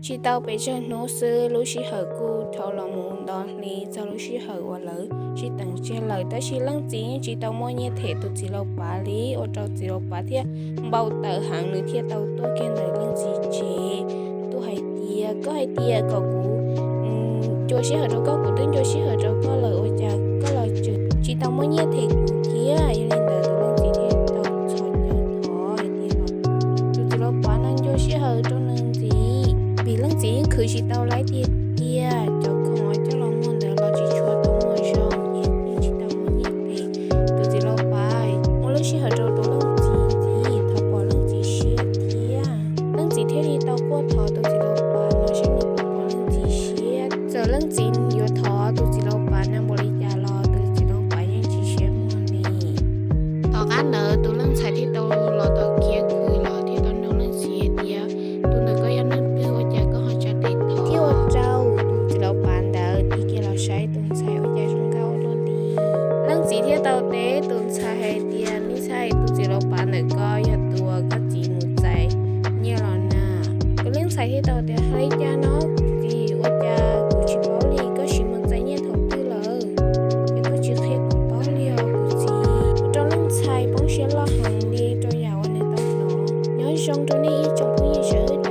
Tsis tau pes tsawg hnub xwb, lub sij hawm kuj dhau los mus nto hli txog lub sij hawm uas lawv sib teem tseg lawm, tab sis leej txiv yeej tsis tau muaj nyiaj them tus txiv laus pav li, ua rau txiv laus pav thiaj npau taws heev, nws thiaj tau tuaj kiag ntawm leej txiv tsev, tuaj hais tias, koj hais tias kom kuv ncua sij hawm rau koj, kuv twb ncua sij hawm rau koj lawm, ua cas koj los tseem tsis tau muaj nyiaj them kuv thiab? Yog li ntawd tus leej txiv thiaj tau txhos caug thov hais tias kom tus txiv laus pav no ncua sij hawm rau nws ntxiv, vim leej txiv yeej khwv tsis tau lawm tiag tiag. Cov khoom uas coj los muag ntawd los tsis tshua tau muag zoo, ces yeej tsis tau muaj nyiaj them. Tus txiv laus pav muab lub sij hawm rau tus leej txiv ntxiv, thov pom leej txiv siab thiab. Leej txiv thiaj li tau quaj thov tus txiv laus pav no seb nws puas pom leej txiv siab. Txawm leej txiv yuav thov tus txiv laus pav no npaum li cas los tus txiv laus pav yeej tsis siab muag li. Tom qab ntawd tus leej ntxhais thiaj tau los tom kiab kws los thiaj tau nug leej txiv hais tias, tus ntawm koj yog neeg twg, ua cas koj ho tsa tes thov? Thiaj ua rau tus txiv laus pav ntawd tig kiag los saib tus ntxhais ua cas zoo nkauj ua luaj li. Leej txiv thiaj tau teb tus ntxhais hais tias, me ntxhais, tus txiv laus pav ntawm koj yog tus uas koj txiv mus txais nyiaj los na. Tus leej ntxhais thiaj tau tias, hais li cas no kuv txiv, ua cas kuv tsis paub li, koj sim mus txais nyiaj thaum twg lawm? Ces koj tsis qhia kuv paub li os kuv txiv. Ua rau leej ntxhais poob siab loj heev li rau yam uas nws tau hnov. Nyob zoo rau nej ib tsoom phooj ywg sawv daws.